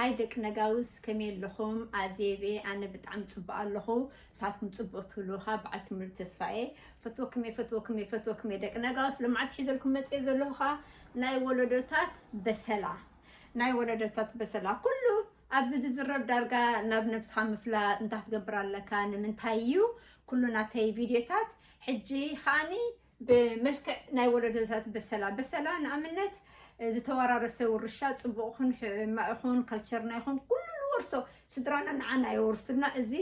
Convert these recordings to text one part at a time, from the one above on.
ኣይ ደቂ ነጋውስ ከመይ ኣለኹም? ኣዜብ እየ፣ ኣነ ብጣዕሚ ጽቡቕ ኣለኹ። ንሳትኩም ጽቡቕ ትብሉ ኸኣ በዓልቲ ሙሉእ ተስፋ እየ። ፈትወኩም እየ፣ ፈትወኩም እየ፣ ፈትወኩም እየ ደቂ ነጋውስ። ሎማዓንቲ ሒዘልኩም መጽየ ዘለኹ ኸኣ ናይ ወለዶታት በሰላ፣ ናይ ወለዶታት በሰላ። ኩሉ ኣብዚ ዝዝረብ ዳርጋ ናብ ነብስኻ ምፍላጥ እንታይ ክትገብር ኣለካ፣ ንምንታይ እዩ ኩሉ ናተይ ቪድዮታት። ሕጂ ኸኣኒ ብመልክዕ ናይ ወለዶታት በሰላ፣ በሰላ ንኣብነት ዝተወራረሰ ውርሻ ጽቡቕ ይኹን ሕማቕ ይኹን ካልቸርና ይኹን ኩሉ ንወርሶ፣ ስድራና ንዓና የወርሱልና። እዚ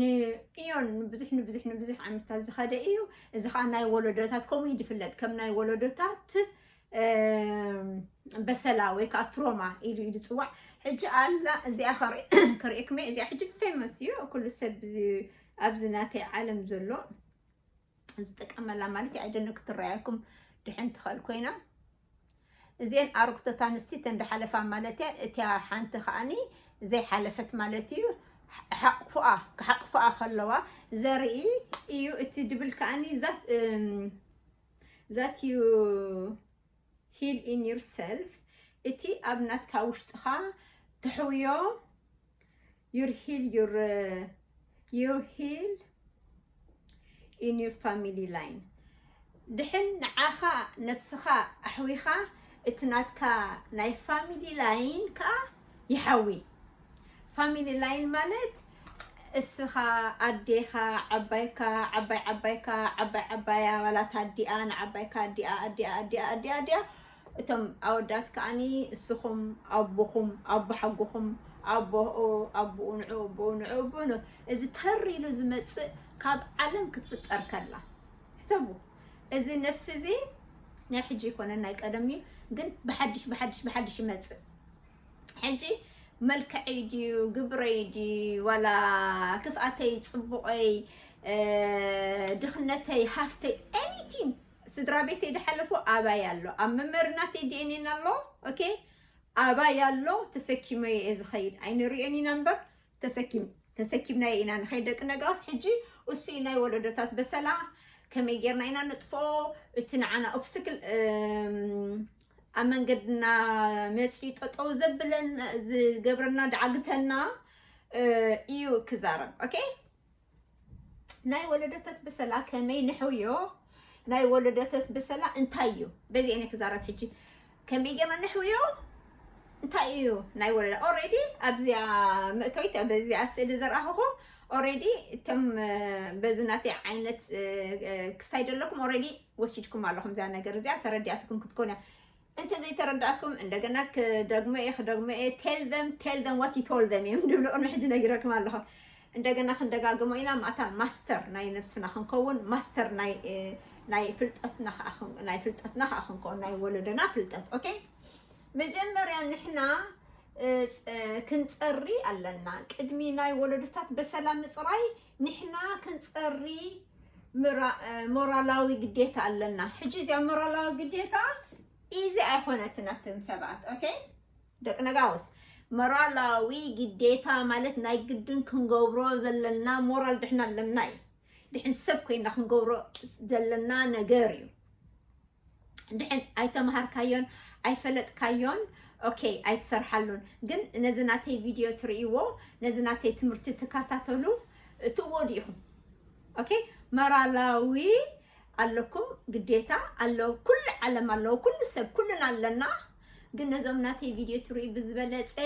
ንእዮን ንብዙሕ ንብዙሕ ንብዙሕ ዓመታት ዝኸደ እዩ። እዚ ኸኣ ናይ ወለዶታት ከምኡ እዩ ዝፍለጥ፣ ከም ናይ ወለዶታት እም፣ በሰላ ወይ ከዓ ትሮማ ኢሉ እዩ ዝፅዋዕ። ሕጂ ኣላ እዚኣ ከርኢ- ከርእየኩም እየ። እዚኣ ሕጂ ፌመስ እዩ፣ ኩሉ ሰብ እዚ ኣብዚ ናተይ ዓለም ዘሎ ዝጥቀመላ ማለት እዩ። ኣይደነ ክትረኣየኩም ድሕን ትኽእል ኮይና፣ እዚአን ኣርክቶት ኣንስቲ ተን ዝሓለፋ ማለት እያ። እቲያ ሓንቲ ከኣኒ ዘይሓለፈት ማለት እዩ። ሓቕፉኣ ክሓቕፉኣ ከለዋ ዘርኢ እዩ። እቲ ድብል ከኣኒ ዛት እም፣ that you heal in yourself፣ እቲ ኣብ ናትካ ውሽጥኻ ትሕውዮ፣ your heal your your heal in your family line። ድሕን ንዓኻ ነብስኻ ኣሕዊኻ እቲ ናትካ ናይ ፋሚሊ ላይን ከኣ ይሓዊ። ፋሚሊ ላይን ማለት እስኻ ኣዴኻ ዓባይካ ዓባይ ዓባይካ ዓባይ ዓባያ ዋላ ታዲኣ ንዓባይካ ኣዲኣ ኣዲኣ ኣዲኣ ኣዲኣ ኣዲኣ እቶም ኣወዳት ከኣኒ እስኹም ኣቦኹም ኣቦ ሓጎኹም ኣቦኡ ኣቦኡ ንዑ ኣቦኡ ንዑ ኣቦኡ ን እዚ ተር ኢሉ ዝመጽእ ካብ ዓለም ክትፍጠር ከላ ሕሰቡ። እዚ ነፍሲ እዚ ናይ ሕጂ ይኮነን ናይ ቀደም እዩ፣ ግን ብሓድሽ ብሓድሽ ብሓድሽ ይመጽእ። ሕጂ መልክዐይ ድዩ ግብረይ ድዩ ዋላ ክፍኣተይ ጽቡቐይ ድኽነተይ ሃፍተይ ኤኒቲንግ ስድራ ቤተይ ዝሓለፎ ኣባይ ኣሎ ኣብ መምህርናተይ ዲኤንኤን ኣሎ። ኦኬ ኣባይ ኣሎ ተሰኪመዮ እየ ዝኸይድ ኣይንሪኦን ኢና እምበር ተሰኪም ተሰኪምናዮ ኢና ንኸይድ ደቂ ነጋውስ። ሕጂ እሱ እዩ ናይ ወለዶታት በሰላ ከመይ ጌርና ኢና ንጥፍኦ እቲ ንዓና ኦብስትክል ኣብ መንገድና መፂኡ ጠጠው ዘብለን ዝገብረና ዳዓግተና እዩ ክዛረብ። ኦኬ ናይ ወለዶታት በሰላ ከመይ ንሕውዮ ናይ ወለዶታት በሰላ እንታይ እዩ? በዚ እኔ ክዛረብ ሕጂ ከመይ ጌርና ንሕውዮ እንታይ እዩ ናይ ወለዳ ኦሬዲ ኣብዚኣ ምእቶይት በዚኣ ስእሊ ዘርኣኹኹም ኦሬዲ እቶም በዚ ናተይ ዓይነት ክሳይ ዘለኩም ኦሬዲ ወሲድኩም ኣለኹም እዚኣ ነገር እዚኣ ተረዲኣትኩም ክትኮነ እንተ ዘይተረዳእኩም እንደገና ክደግሞ እየ ክደግሞ እየ tell them tell them what you told them እዮም ድብሉ ቅድሚ ሕጂ ነጊረኩም ኣለኹ። እንደገና ክንደጋግሞ ኢና ማእታ ማስተር ናይ ነብስና ክንከውን ማስተር ናይ ናይ ፍልጠትና ናይ ፍልጠትና ከዓ ክንከውን ናይ ወለዶና ፍልጠት። ኦኬ መጀመርያ ንሕና ክንፀሪ ኣለና። ቅድሚ ናይ ወለዶታት በሰላ ምፅራይ ንሕና ክንፀሪ ሞራላዊ ግዴታ ኣለና። ሕጂ እዚኣ ሞራላዊ ግዴታ ኢዚ ኣይኮነትን ኣትም ሰባት። ኦኬ ደቂ ነጋውስ ሞራላዊ ግዴታ ማለት ናይ ግድን ክንገብሮ ዘለና ሞራል ድሕና ኣለና እዩ። ድሕን ሰብ ኮይና ክንገብሮ ዘለና ነገር እዩ። ድሕን ኣይተምሃርካዮን ኣይፈለጥካዮን ኦኬ ኣይትሰርሓሉን። ግን ነዚ ናተይ ቪድዮ ትርእይዎ ነዚ ናተይ ትምህርቲ ትከታተሉ እትዎ ዲኹም። ኦኬ መራላዊ ኣለኩም ግዴታ ኣሎ። ኩሉ ዓለም ኣለዎ ኩሉ ሰብ ኩልና ኣለና። ግን ነዞም ናተይ ቪድዮ ትርእዩ ብዝበለፀ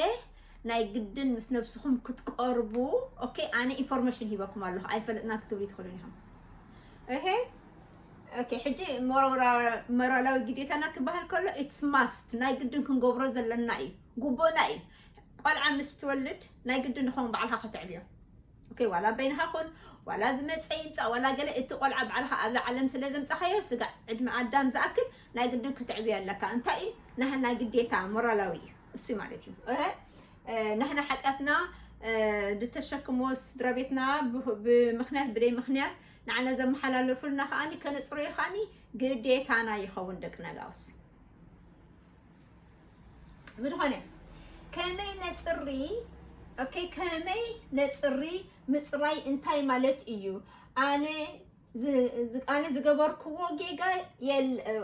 ናይ ግድን ምስ ነብስኹም ክትቀርቡ ኦኬ ኣነ ኢንፎርሜሽን ሂበኩም ኣለኹ ኣይፈለጥና ክትብሉ ትኽእሉን ኢኹም። እሄ ኦኬ ሕጂ ሞራላዊ ግዴታና ክበሃል ከሎ it's must ናይ ግድን ክንገብሮ ዘለና እዩ። ጉቦና እዩ። ቆልዓ ምስ ትወልድ ናይ ግድን ንኸውን ባዕልኻ ከተዕብዮ ኦኬ ዋላ በይንኻ ኹን ዋላ ዝመፀ ይምፃእ ዋላ ገለ እቲ ቆልዓ ባዕልኻ ኣብዛ ዓለም ስለ ዘምፃኻዮ ስጋ ዕድመ ኣዳም ዝኣክል ናይ ግድን ክትዕብዮ ኣለካ። እንታይ እዩ ናህና ግዴታ ሞራላዊ እዩ እሱ ማለት እዩ። ናህና ሓጢኣትና ዝተሸክሞ ስድራ ቤትና ብምክንያት ብደይ ምክንያት ንዓና ዘመሓላለፉልና ከዓኒ ከነፅርዮ ከዓኒ ግዴታና ይኸውን ደቂ ነጋውስ። ብዝኾነ ከመይ ነፅሪ ኦኬ ከመይ ነፅሪ ምፅራይ እንታይ ማለት እዩ? ኣነ ኣነ ዝገበርክዎ ጌጋ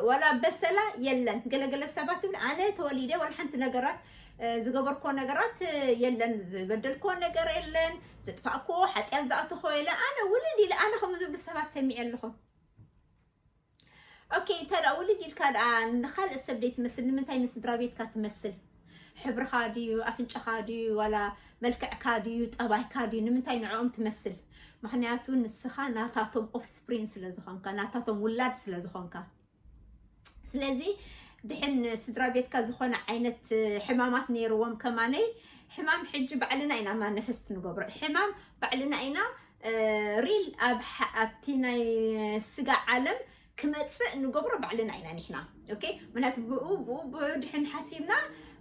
ዋላ በሰላ የለን። ገለገለ ሰባት ትብል ኣነ ተወሊደ ዋላ ሓንቲ ነገራት ዝገበርኮ ነገራት የለን፣ ዝበደልኮ ነገር የለን፣ ዘጥፋእኮ ሓጢኣት ዝኣተኾ የለን። ኣነ ውልድ ኢለ ኣነ ከምኡ ዝብል ሰባት ሰሚዐ ኣለኹ። ኦኬ፣ እንተ ደኣ ውልድ ኢልካ ደኣ ንኻልእ ሰብ ደይ ትመስል፣ ንምንታይ ንስድራ ቤትካ ትመስል? ሕብርኻ ድዩ፣ ኣፍንጫኻ ድዩ፣ ዋላ መልክዕካ ድዩ፣ ጠባይካ ድዩ፣ ንምንታይ ንዕኦም ትመስል? ምኽንያቱ ንስኻ ናታቶም ኦፍስፕሪን ስለ ዝኾንካ፣ ናታቶም ውላድ ስለ ዝኾንካ። ስለዚ ድሕን ስድራ ቤትካ ዝኾነ ዓይነት ሕማማት ነይርዎም ከማነይ፣ ሕማም ሕጂ ባዕልና ኢና ማኒፈስት ንገብሮ። ሕማም ባዕልና ኢና ሪል ኣብ ሓ- ኣብቲ ናይ ስጋ ዓለም ክመፅእ ንገብሮ ባዕልና ኢና ንሕና። ኦኬ፣ ምክንያቱ ብኡ ብኡ ብኡ ድሕን ሓሲብና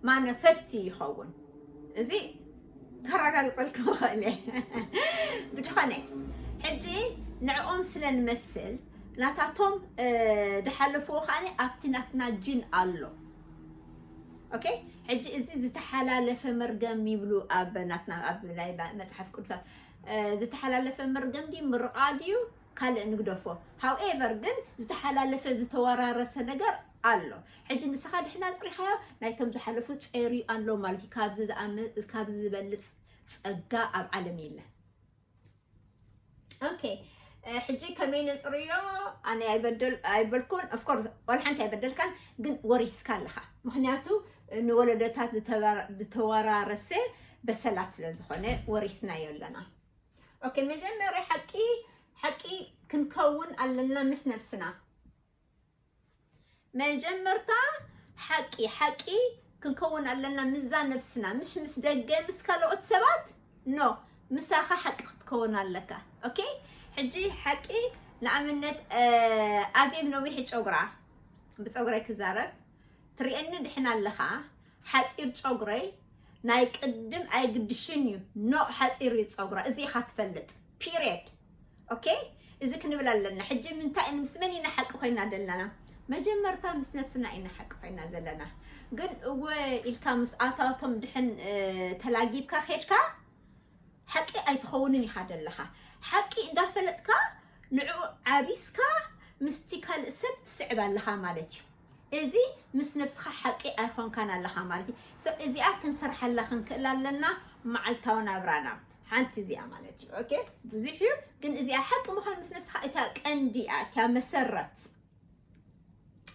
ማኒፈስት ይኸውን። እዚ ከረጋግፀልኩም እኽእል እየ። ብድኾነ ሕጂ ንዕኦም ስለ ንመስል ናታቶም ዝሓለፍዎ ከዓኒ ኣብቲ ናትና ጅን ኣሎ። ኦኬ፣ ሕጂ እዚ ዝተሓላለፈ መርገም ይብሉ ኣብ ናትና ኣብ ናይ መፅሓፍ ቅዱሳት። ዝተሓላለፈ መርገም ድዩ ምርቓ ድዩ ካልእ ንግደፎ። ሃውኤቨር ግን ዝተሓላለፈ ዝተወራረሰ ነገር ኣሎ። ሕጂ ንስኻ ድሕና ኣፅሪኻዮ ናይቶም ዝሓለፉ ፀርዩ ኣሎ ማለት እዩ። ካብዚ ዝኣመ- ካብዚ ዝበልፅ ፀጋ ኣብ ዓለም የለን። ኦኬ፣ ሕጂ ከመይ ነፅርዮ? ኣነ ኣይበደል ኣይበልኩን። ኦፍኮርስ ወላ ሓንቲ ኣይበደልካን፣ ግን ወሪስካ ኣለኻ። ምክንያቱ ንወለዶታት ዝተወራረሰ በሰላ ስለ ዝኾነ ወሪስናዮ ኣለና። ኦኬ፣ መጀመርያ ሓቂ ሓቂ ክንከውን ኣለና ምስ ነብስና። መጀመርታ ሓቂ ሓቂ ክንከውን ኣለና ምዛ ነብስና፣ ምሽ ምስ ደገ ምስ ካልኦት ሰባት። ኖ፣ ምሳኻ ሓቂ ክትከውን ኣለካ። ኦኬ፣ ሕጂ ሓቂ ንኣብነት ኣዜብ ነዊሕ ጨጉራ፣ ብፀጉረይ ክዛረብ ትርእየኒ ድሕን ኣለኻ። ሓፂር ጨጉረይ ናይ ቅድም ኣይግድሽን እዩ። ኖ፣ ሓፂር እዩ ፀጉራ፣ እዚ ኢኻ ትፈልጥ። ፒሪየድ። ኦኬ፣ እዚ ክንብል ኣለና። ሕጂ ምንታይ ምስ መን ኢና ሓቂ ኮይና ዘለና? መጀመርታ ምስ ነብስና ኢና ሓቂ ኮይና ዘለና። ግን እወ ኢልካ ምስ ኣታቶም ድሕን ተላጊብካ ኬድካ ሓቂ ኣይትኸውንን ኢኻ ዘለኻ። ሓቂ እንዳፈለጥካ ንዕኡ ዓቢስካ ምስቲ ካልእ ሰብ ትስዕብ ኣለኻ ማለት እዩ። እዚ ምስ ነብስኻ ሓቂ ኣይኾንካን ኣለኻ ማለት እዩ። እዚኣ ክንሰርሓላ ክንክእል ኣለና መዓልታዊ ናብራና። ሓንቲ እዚኣ ማለት እዩ። ኦኬ፣ ብዙሕ እዩ፣ ግን እዚኣ ሓቂ ምዃን ምስ ነብስኻ እታ ቀንዲ እያ፣ እታ መሰረት።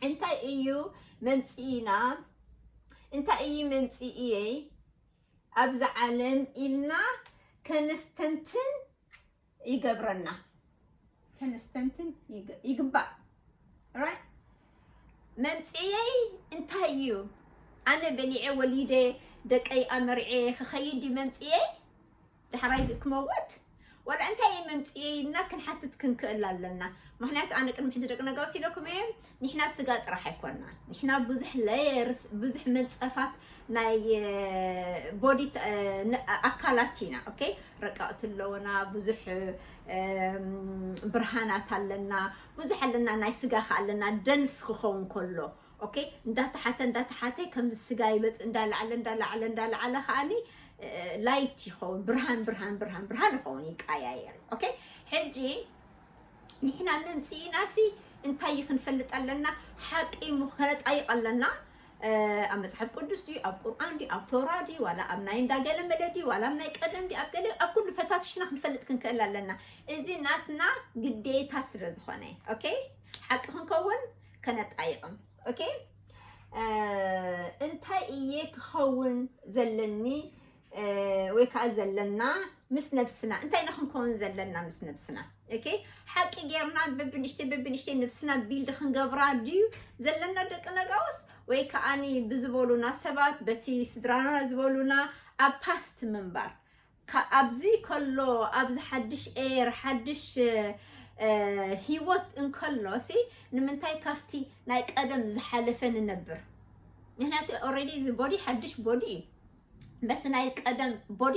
እንታይ እዩ መምፅኢና? እንታይ እዩ መምፅኢየይ ኣብዚ ዓለም ኢልና ከነስተንትን ይገብረና። ከነስተንትን ይግ- ይግባእ። ራይት? መምፅኤይ እንታይ እዩ? ኣነ በሊዐ ወሊደ ደቀይ ኣመርዐ ክኸይድ ድዩ መምፅኤይ? ዳሕራይ ክመውት? ዋላ እንታይ እዩ መምፅኤይ ኢልና ክንሓትት ክንክእል ኣለና። ምክንያቱ ኣነ ቅድሚ ሕጂ ደቂ ነጋውስ ኢለኩም እየ፣ ንሕና ስጋ ጥራሕ ኣይኮንና። ንሕና ብዙሕ ሌየርስ፣ ብዙሕ መንፀፋት ናይ ቦዲ ኣካላት ኢና። ኦኬ፣ ረቀቕቲ ኣለውና፣ ብዙሕ ብርሃናት ኣለና፣ ብዙሕ ኣለና፣ ናይ ስጋ ከ ኣለና። ደንስ ክኸውን ከሎ ኦኬ፣ እንዳተሓተ እንዳተሓተ ከምዚ ስጋ ይመፅእ እንዳላዕለ እንዳላዕለ እንዳላዕለ ከዓኒ ላይት ይኸውን፣ ብርሃን ብርሃን ብርሃን ብርሃን ይኸውን፣ ይቀያየር። ኦኬ፣ ሕጂ ንሕና መምፅኢናሲ እንታይ እዩ ክንፈልጥ ኣለና? ሓቂ ምኽ- ከነጣይቕ ኣለና። ኣብ መፅሓፍ ቅዱስ ድዩ፣ ኣብ ቁርኣን ድዩ፣ ኣብ ቶራ ድዩ፣ ዋላ ኣብ ናይ እንዳገለ መለ ድዩ፣ ዋላ ኣብ ናይ ቀደም ድዩ፣ ኣብ ገለ ኣብ ኩሉ ፈታትሽና ክንፈልጥ ክንክእል ኣለና። እዚ ናትና ግዴታ ስለ ዝኾነ። ኦኬ፣ ሓቂ ክንከውን ከነጣይቕም። ኦኬ፣ እንታይ እየ ክኸውን ዘለኒ ወይ ከዓ ዘለና ምስ ነብስና እንታይ ኢና ክንከውን ዘለና ምስ ነብስና? ኦኬ፣ ሓቂ ጌርና በብንእሽተይ በብንእሽተይ ነብስና ቢልድ ክንገብራ ድዩ ዘለና ደቂ ነጋውስ? ወይ ከዓኒ ብዝበሉና ሰባት በቲ ስድራና ዝበሉና ኣብ ፓስት ምንባር? ካብ ኣብዚ ከሎ ኣብዚ ሓድሽ ኤር ሓድሽ ህይወት እንከሎ ሲ ንምንታይ ካብቲ ናይ ቀደም ዝሓለፈ ንነብር? ምክንያቱ ኦረዲ እዚ ቦዲ ሓድሽ ቦዲ እዩ። በቲ ናይ ቀደም ቦዲ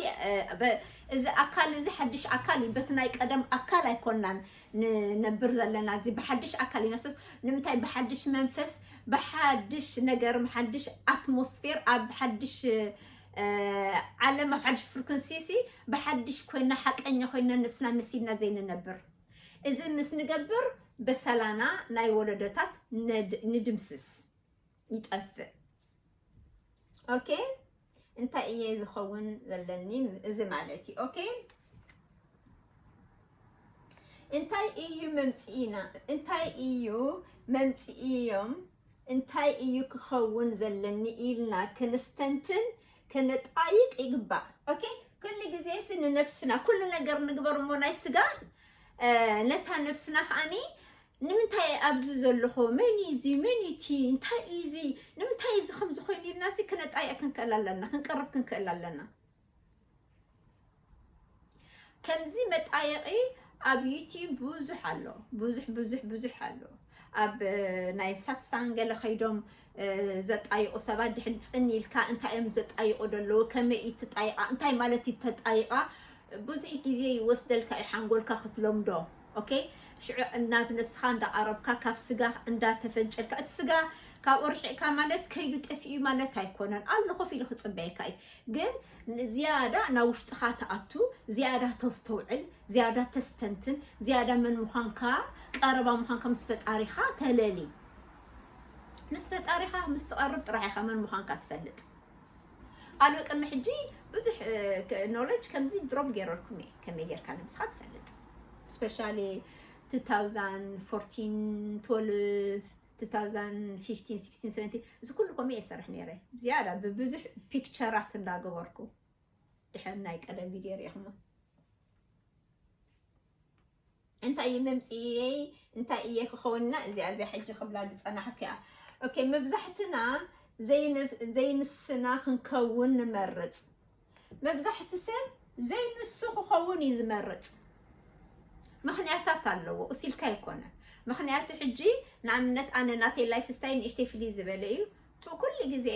እዚ ኣካል እዚ ሓድሽ ኣካል እዩ። በቲ ናይ ቀደም ኣካል ኣይኮናን ንነብር ዘለና። እዚ ብሓድሽ ኣካል እዩ ነሶስ። ንምንታይ ብሓድሽ መንፈስ፣ ብሓድሽ ነገር፣ ብሓድሽ ኣትሞስፌር፣ ኣብ ሓድሽ ዓለም፣ ኣብ ሓድሽ ፍሪኩንሲ ሲ ብሓድሽ ኮይና ሓቀኛ ኮይና ነብስና መሲልና ዘይንነብር? እዚ ምስ ንገብር በሰላና ናይ ወለዶታት ንድምስስ፣ ይጠፍእ። ኦኬ፣ እንታይ እየ ዝኸውን ዘለኒ? እዚ ማለት እዩ። ኦኬ፣ እንታይ እዩ መምፅኢና? እንታይ እዩ መምፅኢዮም? እንታይ እዩ ክኸውን ዘለኒ ኢልና ከነስተንትን ከነጣይቅ ይግባእ። ኦኬ፣ ኩሉ ግዜ ሲ ንነብስና ኩሉ ነገር ንግበር እሞ ናይ ስጋ፣ እ፣ ነታ ነብስና ከዓኒ ንምንታይ ኣብዚ ዘለኹ፣ መን እዩ እዚ፣ መን እዩ እቲ፣ እንታይ እዩ እዚ፣ ንምንታይ እዚ ከምዚ ኮይኑ ኢልና ሲ ክነጣይቅ ክንክእል ኣለና፣ ክንቀርብ ክንክእል ኣለና። ከምዚ መጣየቂ ኣብ ዩቲዩብ ብዙሕ ኣሎ፣ ብዙሕ ብዙሕ ብዙሕ ኣሎ። ኣብ ናይ ሳትሳን ገለ ከይዶም ዘጣይቁ ሰባት ድሕን ፅን ኢልካ እንታይ እዮም ዘጣይቁ ዘለዉ፣ ከመይ እዩ ተጣይቃ፣ እንታይ ማለት እዩ ተጣይቃ፣ ብዙሕ ግዜ ይወስደልካ እዩ ሓንጎልካ ክትለምዶ። ኦኬ፣ ሽዑ ናብ ነብስኻ እንዳቀረብካ ካብ ስጋ እንዳተፈንጨልካ፣ እቲ ስጋ ካብኡ ርሒቅካ ማለት ከይዱ ጠፊኡ ማለት ኣይኮነን፣ ኣሎ ኮፍ ኢሉ ክፅበየካ እዩ። ግን ዝያዳ ናብ ውሽጥኻ ትኣቱ፣ ዝያዳ ተስተውዕል፣ ዝያዳ ተስተንትን፣ ዝያዳ መን ምዃንካ፣ ቀረባ ምዃንካ ምስ ፈጣሪኻ ተለሊ። ምስ ፈጣሪኻ ምስ ትቐርብ ጥራሕ ኢኻ መን ምዃንካ ትፈልጥ። ኣነ ቅድሚ ሕጂ ብዙሕ ኖሌጅ ከምዚ ድሮፕ ገይረልኩም እየ፣ ከመይ ጌርካ ንብስኻ ትፈልጥ። ስፔሻሊ two thousand fourteen, twelve, two thousand fifteen, sixteen, seventeen፣ እዚ ኩሉ ከምኡ እየ ዝሰርሕ ነይረ። ዝያዳ ብብዙሕ ፒክቸራት እንዳገበርኩ፣ ድሕን ናይ ቀደም ቪድዮ ርኢኹሞ። እንታይ እዩ መምፅኤይ፣ እንታይ እየ ክኸውንና፣ እዚኣ እዚኣ ሕጂ ክብላ ዝፀናሕኩ እያ። ኦኬ፣ መብዛሕትና ዘይንስና ክንከውን ንመርፅ። መብዛሕቲ ሰብ ዘይንሱ ክኸውን እዩ ዝመርፅ። ምኽንያታት ኣለዎ፣ እሱ ኢልካ ኣይኮነን። ምኽንያቱ ሕጂ ንኣብነት ኣነ ናተይ ላይፍ ስታይል ንእሽተይ ፍልይ ዝበለ እዩ። ኩሉ ግዜ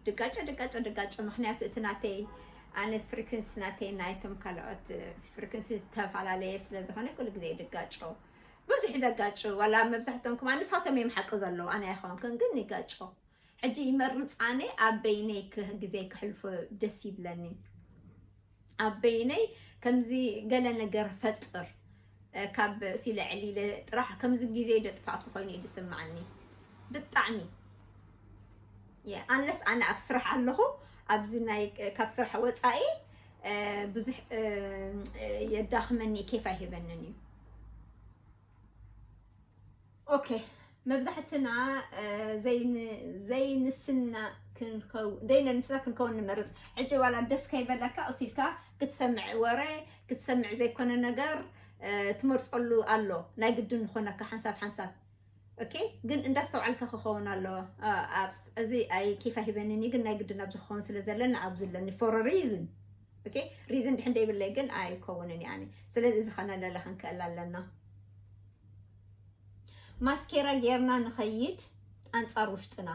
ድጋጨ ድጋጨ ድጋጨ፣ ምኽንያቱ እቲ ናተይ ኣነ ፍሪኩንሲ ናተይ ናይቶም ካልኦት ፍሪኩንሲ ዝተፈላለየ ስለ ዝኾነ ኩሉ ግዜ ድጋጨ። ብዙሕ ዘጋጭ ዋላ መብዛሕትኦም ከማ ንሳቶም እዮም ሓቂ ዘለዉ፣ ኣነ ኣይኮንኩን ግን ይጋጨ። ሕጂ ይመርፅ ኣነ ኣብ በይነይ ግዜ ክሕልፎ ደስ ይብለኒ። ኣብ በይነይ ከምዚ ገለ ነገር ፈጥር፣ ካብ ሲለ ዕሊለ ጥራሕ ከምዚ ግዜ ደጥፋእኩ ኮይኑ እዩ ዝስምዓኒ ብጣዕሚ። ኣንለስ ኣነ ኣብ ስራሕ ኣለኹ፣ ኣብዚ ናይ ካብ ስራሕ ወፃኢ ብዙሕ የዳኽመኒ፣ ኬፍ ኣይህበንን እዩ። ኦኬ፣ መብዛሕትና ዘይንስና ክንከውን ዘይነንስና ክንከውን ንመርፅ። ሕጂ ዋላ ደስ ከይበለካ እሲልካ ክትሰምዕ ወረ ክትሰምዕ ዘይኮነ ነገር ትመርፀሉ ኣሎ፣ ናይ ግድን ዝኾነካ ሓንሳብ ሓንሳብ። ኦኬ፣ ግን እንዳስተውዓልካ ክኸውን ኣለዎ። እዚ ኣይ ኬፍ ኣይህበንን እዩ፣ ግን ናይ ግድን ኣብዚ ክኸውን ስለ ዘለና ኣብዚ ኣለኒ for a reason። ኦኬ፣ ሪዝን ድሕን ደይብለይ ግን ኣይከውንን እዩ ኣነ። ስለዚ እዚ ከነለለ ክንክእል ኣለና። ማስኬራ ጌርና ንኸይድ ኣንጻር ውሽጥና፣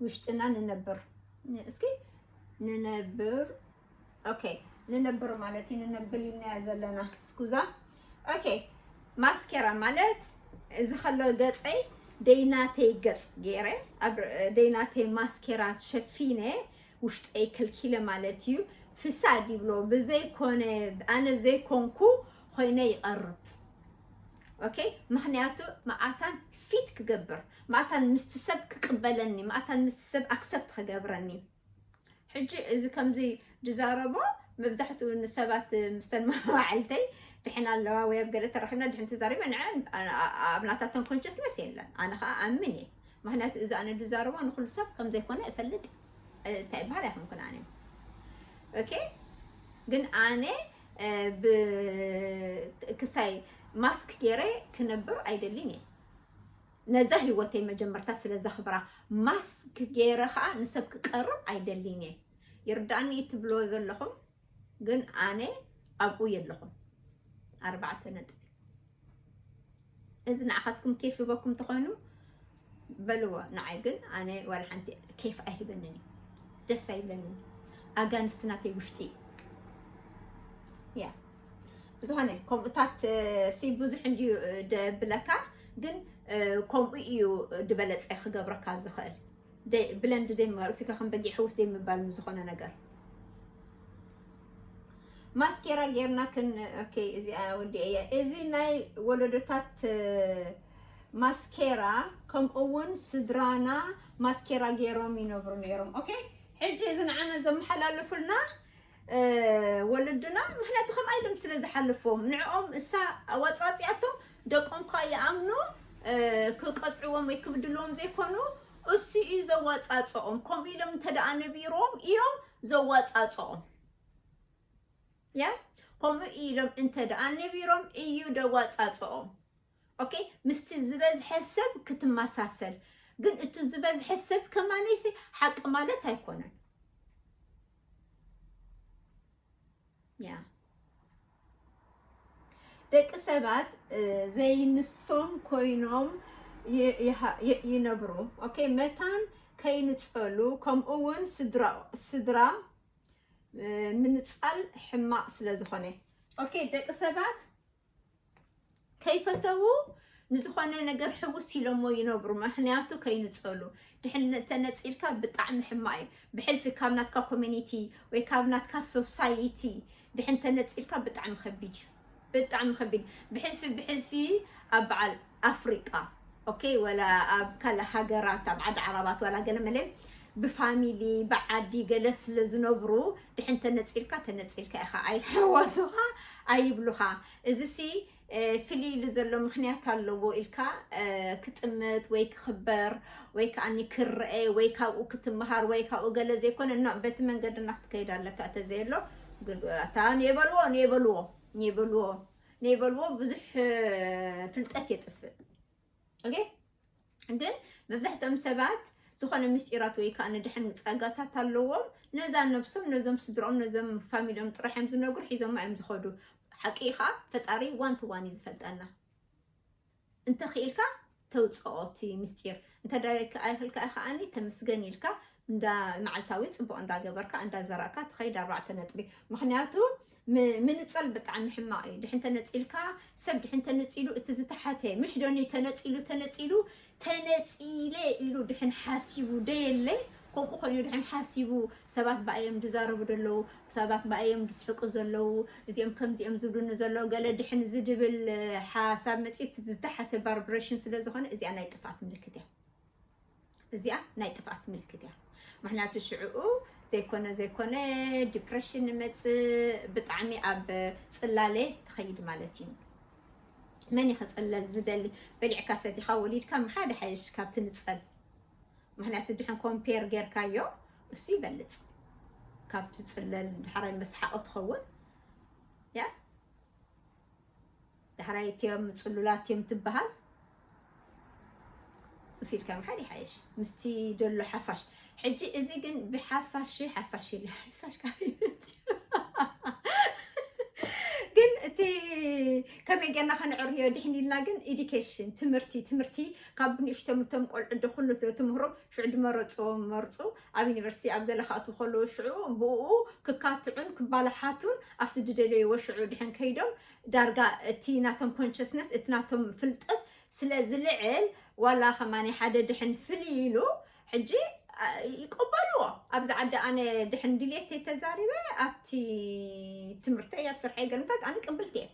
ውሽጥና ንነብር። እስኪ ንነብር፣ ኦኬ፣ ንነብር ማለት እዩ፣ ንነብል ኢልናዮ ዘለና። ስኩዛ። ኦኬ፣ ማስኬራ ማለት እዚ ከሎ ገጸይ ደይናተይ ገጽ ገይረ፣ ኣብ ደይናተይ ማስኬራ ሸፊነ፣ ውሽጠይ ከልኪለ ማለት እዩ። ፍሳድ ይብሎ ብዘይኮነ ኣነ ዘይኮንኩ ኮይነ ይቐርብ። ኦኬ፣ ምኽንያቱ መኣታን ፊት ክገብር፣ መኣታን ምስቲ ሰብ ክቅበለኒ፣ መኣታን ምስቲ ሰብ ኣክሰፕት ክገብረኒ። ሕጂ እዚ ከምዚ ዝዛረቦ መብዛሕትኡ ንሰባት ምስተን መዋዕልተይ ድሕን ኣለዋ ወይ ኣብ ገለ ተራኺብና ድሕን ተዛሪበ ንዐ ኣብ ናታተን ኮንሽስነስ የለን። ኣነ ከዓ ኣምን እየ። ምኽንያቱ እዚ ኣነ ዝዛረቦ ንኩሉ ሰብ ከም ዘይኮነ እፈልጥ። እንታይ ይበሃል ኣይኮንኩን ኣነ። ኦኬ፣ ግን ኣነ ብ ክስታይ ማስክ ገይረ ክነብር ኣይደልን እየ። ነዛ ህይወተይ መጀመርታ ስለ ዘኽብራ ማስክ ገይረ ከዓ ንሰብ ክቀርብ ኣይደልን እየ። ይርዳእኒ እዩ ትብልዎ ዘለኹም፣ ግን ኣነ ኣብኡ የለኹም። ኣርባዕተ ነጥቢ። እዚ ንዓኻትኩም ኬፍ ሂበኩም ተኾይኑ በልዎ፣ ንዓይ ግን ኣነ ዋላ ሓንቲ ኬፍ ኣይህበንን እዩ፣ ደስ ኣይብለንን። ኣጋንስቲ ናተይ ውሽጢ እዩ። ያ፣ ብዝኾነ ከምኡታት ሲ ብዙሕ እንድዩ ደብለካ፣ ግን ከምኡ እዩ ዝበለፀ ክገብረካ ዝኽእል። ብለንድ ደይ ምባል እሱ ከም በጊዕ ሕውስ ደይ ምባል ምስ ዝኾነ ነገር። ማስኬራ ጌርና ክን ኦኬ፣ እዚኣ ወዲኤያ። እዚ ናይ ወለዶታት ማስኬራ ከምኡ እውን ስድራና ማስኬራ ገይሮም ይነብሩ ነይሮም። ኦኬ፣ ሕጂ እዚ ንዓና ዘመሓላልፉልና፣ እ፣ ወለድና፣ ምኽንያቱ ከምኣ ኢሎም ስለ ዝሓለፍዎም፣ ንዕኦም እሳ ኣወጻጺኣቶም ደቆም ከኣ ይኣምኑ፣ እ፣ ክቀጽዕዎም ወይ ክብድልዎም ዘይኮኑ፣ እሱ እዩ ዘወጻጽኦም። ከምኡ ኢሎም እንተ ደኣ ነቢሮም እዮም ዘወጻጽኦም። ያ፣ ከምኡ ኢሎም እንተ ደኣ ነቢሮም እዩ ደዋጻጽኦም። ኦኬ፣ ምስቲ ዝበዝሐ ሰብ ክትመሳሰል፣ ግን እቲ ዝበዝሐ ሰብ ከማነይሲ ሓቂ ማለት ኣይኮነን። ያ፣ ደቂ ሰባት፣ እ፣ ዘይንሶም ኮይኖም ይ-፣ ይሃ-፣ ይ-፣ ይነብሩ። ኦኬ፣ መታን ከይንጸሉ፣ ከምኡ እውን ስድራ፣ ስድራ፣ እ፣ ምንጻል ሕማቕ ስለ ዝኾነ። ኦኬ፣ ደቂ ሰባት ከይፈተዉ ንዝኾነ ነገር ሕውስ ኢሎሞ ይነብሩ፣ ምኽንያቱ ከይንጸሉ። ድሕን ተነጺልካ ብጣዕሚ ሕማቕ እዩ። ብሕልፊ ካብ ናትካ ኮሚኒቲ ወይ ካብ ናትካ ሶሳይቲ ድሕን ተነጺልካ ብጣዕሚ ከቢድ እዩ። ብጣዕሚ ከቢድ። ብሕልፊ፣ ብሕልፊ ኣብ በዓል ኣፍሪቃ፣ ኦኬ፣ ወላ ኣብ ካልእ ሃገራት፣ ኣብ ዓዲ ዓረባት፣ ዋላ ገለ መለ ብፋሚሊ፣ ብዓዲ ገለ ስለ ዝነብሩ፣ ድሕን ተነጺልካ፣ ተነጺልካ ኢኻ፣ ኣይሕወሱኻ፣ ኣይብሉኻ። እዚሲ፣ እ፣ ፍልይ ኢሉ ዘሎ ምኽንያት ኣለዎ ኢልካ፣ እ፣ ክጥምት ወይ ክኽበር ወይ ከኣኒ ክረአ ወይ ካብኡ ክትመሃር ወይ ካብኡ ገለ ዘይኮነ፣ ኖ፣ በቲ መንገድና ክትከይድ ኣለካ። እተ ዘየሎ፣ ግ-፣ ኣታ ኔበልዎ፣ ኔበልዎ፣ ኔበልዎ፣ ኔበልዎ ብዙሕ፣ እ፣ ፍልጠት የጥፍእ። ኦኬ? ግን መብዛሕትኦም ሰባት ዝኾነ ምስጢራት ወይ ከኣ ንድሕን ጸጋታት ኣለዎም። ነዛ ነብሶም፣ ነዞም ስድሮኦም፣ ነዞም ፋሚሊኦም ጥራሕ እዮም ዝነግሩ፣ ሒዞማ እዮም ዝኸዱ። ሓቂ ኢኻ፣ ፈጣሪ ዋን ቱ ዋን እዩ ዝፈልጠና። እንተኽኢልካ ተውጽኦ እቲ ምስጢር። እንተ ደኣ ኣይክኣልካ ከኣኒ ተመስገን ኢልካ እንዳ መዓልታዊ ጽቡቕ እንዳገበርካ፣ እንዳዘራእካ ትኸይድ ኣርባዕተ ነጥቢ። ምኽንያቱ ም-፣ ምንጸል ብጣዕሚ ሕማቕ እዩ። ድሕን ተነጺልካ፣ ሰብ ድሕን ተነጺሉ፣ እቲ ዝተሓተ፣ ምሽ ዶኒ ተነጺሉ፣ ተነጺሉ፣ ተነጺለ ኢሉ ድሕን ሓሲቡ፣ ደየለ፣ ከምኡ ኮይኑ ድሕን ሓሲቡ፣ ሰባት ብኣዮም ዝዛረቡ ዘለዉ፣ ሰባት ብኣዮም ዝስሕቁ ዘለዉ፣ እዚኦም ከምዚኦም ዝብሉኒ ዘለዉ፣ ገለ ድሕን ዝድብል ሓሳብ መጺኡ፣ እቲ ዝተሓተ ቫይብሬሽን ስለ ዝኾነ፣ እዚኣ ናይ ጥፍኣት ምልክት እያ። እዚኣ ናይ ጥፍኣት ምልክት እያ። ምኽንያቱ ሽዕኡ ዘይኮነ ዘይኮነ ዲፕሬሽን ይመጽእ፣ ብጣዕሚ ኣብ ጽላለ ትኸይድ ማለት እዩ። መን እዩ ክጽለል ዝደሊ? በሊዕካ ሰቲኻ ወሊድካ ምኻድ ይሓይሽ ካብ ትንጸል። ምኽንያቱ ድሕን ኮምፔር ጌርካዮ እሱ ይበልጽ ካብ ትጽለል፣ ዳሕራይ መስሓቒ ትኸውን። ያ፣ ዳሕራይ እትዮም ጽሉላት እዮም ትበሃል። እሱ ኢልካ ምኻድ ይሓይሽ ምስቲ ደሎ ሓፋሽ። ሕጂ እዚ ግን ብሓፋሽ፣ ሓፋሽ ኢለ፣ ሓፋሽ ካበይ መጽዩ? ግን እቲ ከመይ ጌርና ከነዕርዮ ድሕን ኢልና ግን ኤዱኬሽን፣ ትምህርቲ፣ ትምህርቲ ካብ ንእሽቶም እቶም ቆልዑ ዶ ኩሉ ት-፣ ትምህሮም ሽዑ ድመረጽዎም መርጹ፣ ኣብ ዩኒቨርሲቲ ኣብ ገለ ክኣትዉ ከለዉ ሽዑ ብኡ ክካትዑን ክባላሓቱን ኣብቲ ዝደለይዎ ሽዑ ድሕን ከይዶም ዳርጋ እቲ ናቶም ኮንሸስነስ፣ እቲ ናቶም ፍልጠት ስለ ዝልዕል ዋላ ከማን ሓደ ድሕን ፍልይ ኢሉ ሕጂ፣ አ፣ ይቅበልዎ። ኣብዚ ዓዲ ኣነ ድሕን ድሌት ተዛሪበ ኣብቲ ትምህርተይ ኣብ ስርሐይ ገለታት ኣነ ቅብልቲ እየ።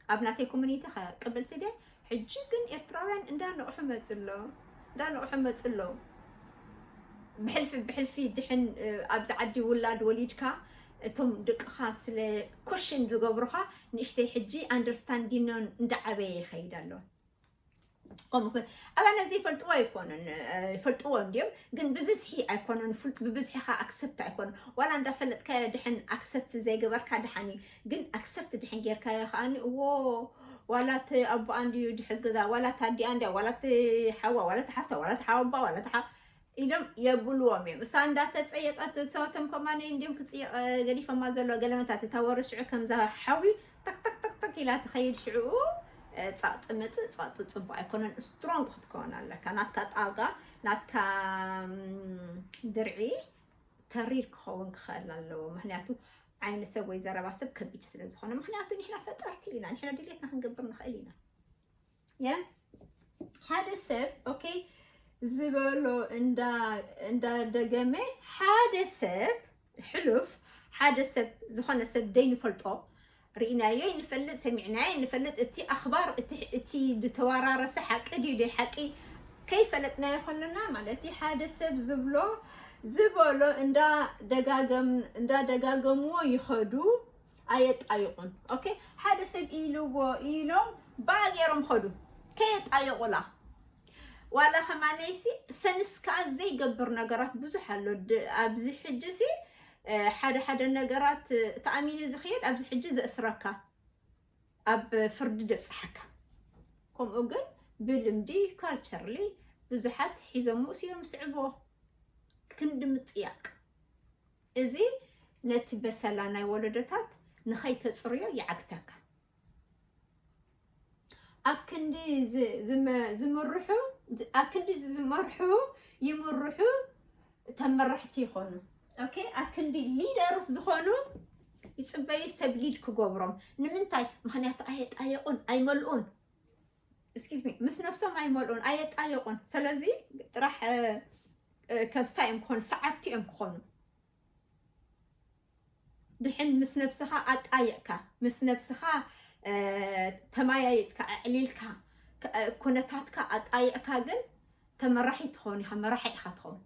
ኣብ ናተይ ኮሚኒቲ ከ ቅብልቲ ድየ? ሕጂ ግን ኤርትራውያን እንዳነቕሑ መጽ ኣለዉ። እንዳነቕሑ መጽ ኣለዉ። ብሕልፊ፣ ብሕልፊ ድሕን፣ እ፣ ኣብዚ ዓዲ ውላድ ወሊድካ እቶም ደቅኻ ስለ ኮሽን ዝገብሩኻ ንእሽተይ ሕጂ ኣንደርስታንዲኖን እንዳዓበየ ይኸይድ ኣሎ። ከምኡ ከ-፣ ኣባና ዘይፈልጥዎ ኣይኮኑን፣ እ፣ ይፈልጥዎ እንድዮም፣ ግን ብብዝሒ ኣይኮኑን፣ ፍልጥ ብብዝሒ ኸ ኣክሰፕት ኣይኮኑን። ዋላ እንዳፈለጥካዮ ድሕን ኣክሰፕት ዘይገበርካ ድሓን እዩ፣ ግን ኣክሰፕት ድሕን ጌርካዮ ከኣኒ፣ እዎ፣ ዋላ እቲ ኣቦኣ እንድዩ ድሕግዛ፣ ዋላ እቲ ኣዲኣ እንድያ፣ ዋላ እቲ ሓዋ፣ ዋላ እቲ ሓፍታ፣ ዋላ እቲ ሓወባ፣ ዋላ እቲ ሓ-፣ ኢሎም የብልዎም እዮም። እሳ እንዳተጸየቐት እቶም ከማነይ እንድዮም ክጽየቕ ገዲፈማ ዘሎ ገለመታት፣ እታ ወረ ሽዑ ከምዛ ሓዊ ተክ ተክ ተክ ተክ ኢላ ትኸይድ። ሽዑ፣ እ፣ ጸቕጢ መጽእ፣ ጸቕጢ ጽቡቕ ኣይኮነን። ስትሮንግ ክትከውን ኣለካ። ናትካ ጣጋ፣ ናትካ፣ ም፣ ድርዒ ተሪር ክኸውን ክኽእል ኣለዎ። ምኽንያቱ ዓይኒ ሰብ ወይ ዘረባ ሰብ ከቢድ ስለ ዝኾነ። ምኽንያቱ ንሕና ፈጠርቲ ኢና። ንሕና ድሌትና ክንገብር ንኽእል ኢና። ያ፣ ሓደ ሰብ፣ ኦኬ፣ ዝበሎ እንዳ-፣ እንዳደገመ፣ ሓደ ሰብ፣ ሕሉፍ፣ ሓደ ሰብ፣ ዝኾነ ሰብ ደይንፈልጦ፣ ርኢናዮ ይንፈልጥ፣ ሰሚዕናዮ ይንፈልጥ፣ እቲ ኣኽባር፣ እቲ፣ እቲ ዝተወራረሰ ሓቂ ድዩ ደይ ሓቂ፣ ከይፈለጥናዮ ከለና ማለት እዩ። ሓደ ሰብ ዝብሎ ዝበሎ እንዳደጋገም እንዳደጋገምዎ ይኸዱ፣ ኣየጣይቑን። ኦኬ፣ ሓደ ሰብ ኢልዎ ኢሎም ባእ ገይሮም ኸዱ፣ ከየጣየቑላ። ዋላ ከማነይሲ ሰንስካ ዘይገብር ነገራት ብዙሕ ኣሎ። ድ- ኣብዚ ሕጂ ሲ እ፣ ሓደ ሓደ ነገራት እ፣ ተኣሚኑ ዝኽየድ ኣብዚ ሕጂ ዘእስረካ፣ ኣብ ፍርዲ ደብፅሓካ። ከምኡ ግን ብልምዲ ካልቸርሊ ብዙሓት ሒዞም ምእሱ እዮም ስዕቦ ክንዲ ምጥያቅ። እዚ ነቲ በሰላ ናይ ወለዶታት ንኸይተፅርዮ ይዓግተካ። ኣብ ክንዲ ዝ- ዝመ- ዝምርሑ ዝ- ኣብ ክንዲ ዝመርሑ ይምርሑ ተመራሕቲ ይኾኑ። ኦኬ፣ ኣብ ክንዲ ሊደርስ ዝኾኑ ይፅበዩ ሰብ ሊድ ክገብሮም። ንምንታይ? ምኽንያቱ ኣየጣየቁን ኣይመልኡን። Excuse me፣ ምስ ነብሶም ኣይመልኡን ኣየጣየቁን። ስለዚ ጥራሕ እ፣ እ፣ ከብስታ እዮም ክኾኑ፣ ሰዓብቲ እዮም ክኾኑ። ድሕን ምስ ነብስኻ ኣጣየቕካ፣ ምስ ነብስኻ እ፣ ተማያይጥካ፣ ኣዕሊልካ፣ ክ- እ፣ ኩነታትካ ኣጣየቕካ ግን ተመራሒ ትኸውን ኢኻ፣ መራሒ ኢኻ ትኸውን።